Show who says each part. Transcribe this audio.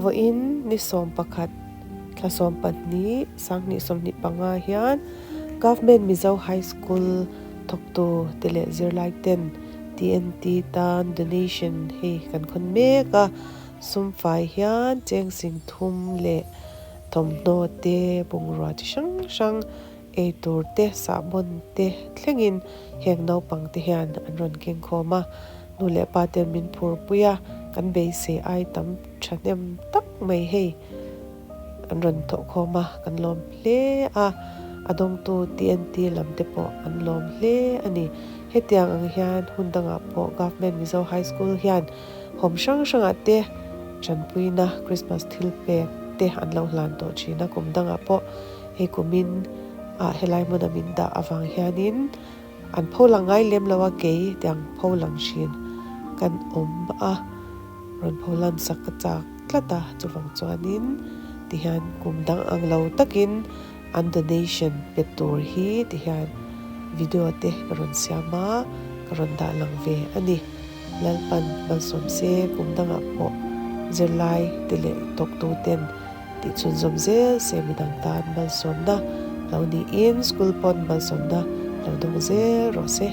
Speaker 1: Vawiin ni 11 thla 12 2025 hian Government Mizo High School thawktu te leh zirlai ten TNT tan donation hei kan khawn mek a, sumfai hian cheng sing thum leh thawmhnaw te bungrua chi hrang hrang ei tur te sahbawn te thlengin heng naupang te hian an rawn keng khawm a, nu leh pa ten min phur pui a, kan beisei ai tam thahnem tak mai hei an rawn thawh khawm a, kan lawm hle a, a dawngtu TNT lam te pawh an lawm hle a ni. Hetiang ang hian hun dangah pawh Government Mizo High School hian hawm hrang hrangah te tanpuina Christmas thil pek te an lo hlan tawh thin a, kum dangah pawh Hei kumin ah helai hmuna min dah avang hianin an pho lang ngai lem lo a kei tiang pho lang hrin kan awm a, rawn pho lan sak ka chak tlat a, chuvang chuanin tihian kum dang ang lo takin an donation pe tur hi tihian video te ka rawn siam a, ka rawn dah lang ve a ni. Lalpan malsawm se kum dangah pawh zirlai te leh tawktu ten Tih chhunzawm zel se midang tan malsawmna lo niin school pawn malsawmna lo dawng zel rawh se.